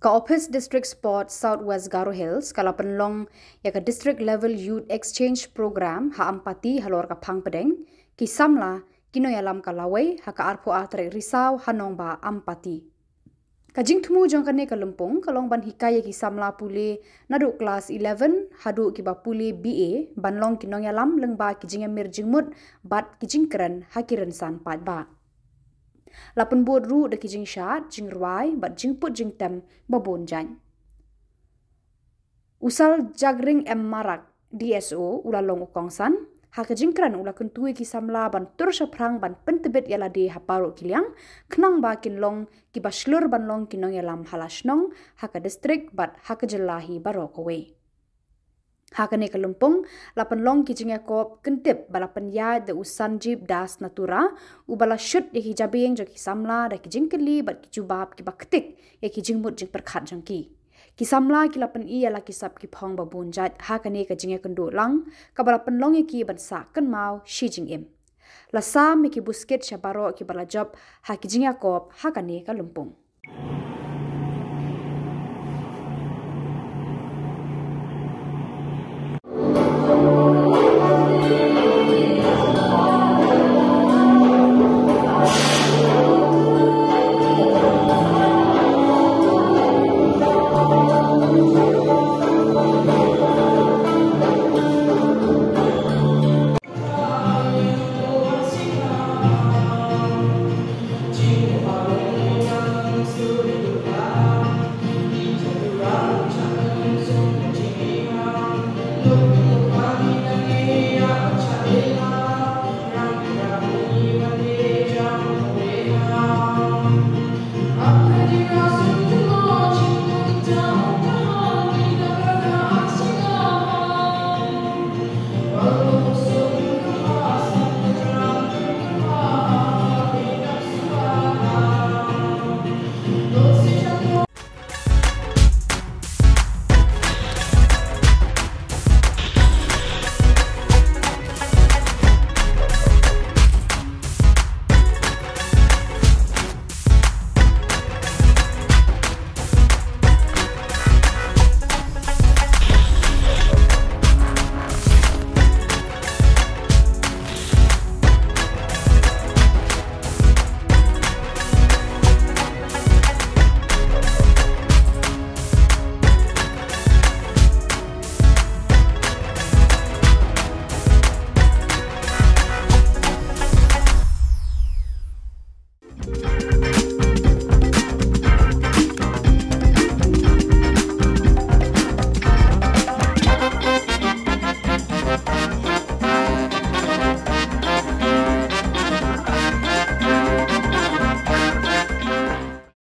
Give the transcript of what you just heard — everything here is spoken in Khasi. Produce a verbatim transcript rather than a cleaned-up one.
Ka Office District Sport South West Garo Hills ka la pynlong ïa ka District Level Youth Exchange Program ha Ampati halor ka phang pdeng ki samla ki nongïalam ka lawei ha ka arphew ar tarik Risaw ha nongbah Ampati. Ka jingthmu jong kane ka lympung ka long ban hikai ïa ki samla pule naduh klas eleven haduh kiba pule B A ban long ki nongïalam lyngba ki jingïamir jingmut bad ki jingkren ha ki rynsan paidbah. La pynbud ruh da ki jingshad, jingrwai bad jingput jingtem ba bun jait. U Sal Jagring M Marak, D S O, u la long u kongsan. Ha ka jingkren u la kyntu ïa ki samla ban tur shaphrang ban pyntbit ïa lade ha baroh ki liang, khnang ba kin long kiba shlur ban long ki nongïalam ha la shnong, ha ka district bad ha ka jylla hi baroh kawei. Ha kane ka lympung la pynlong ki jingïakob kyntip ba la pynïaid da u Sanjeev Das Natura, uba la shut ïa ki jabieng jong ki samla da ki jingkylli bad ki jubab kiba ktik ïa ki jingmut jingpyrkhat jong ki. Ki samla ki la pyni ïa la ki sap ki phong ba bun jait ha kane ka jingïakynduh lang kaba la pynlong ïa ki ban sah kynmaw shi jingim. La sam ïa ki buskit sha baroh kiba la jop ha ki jingïakob ha kane ka lympung.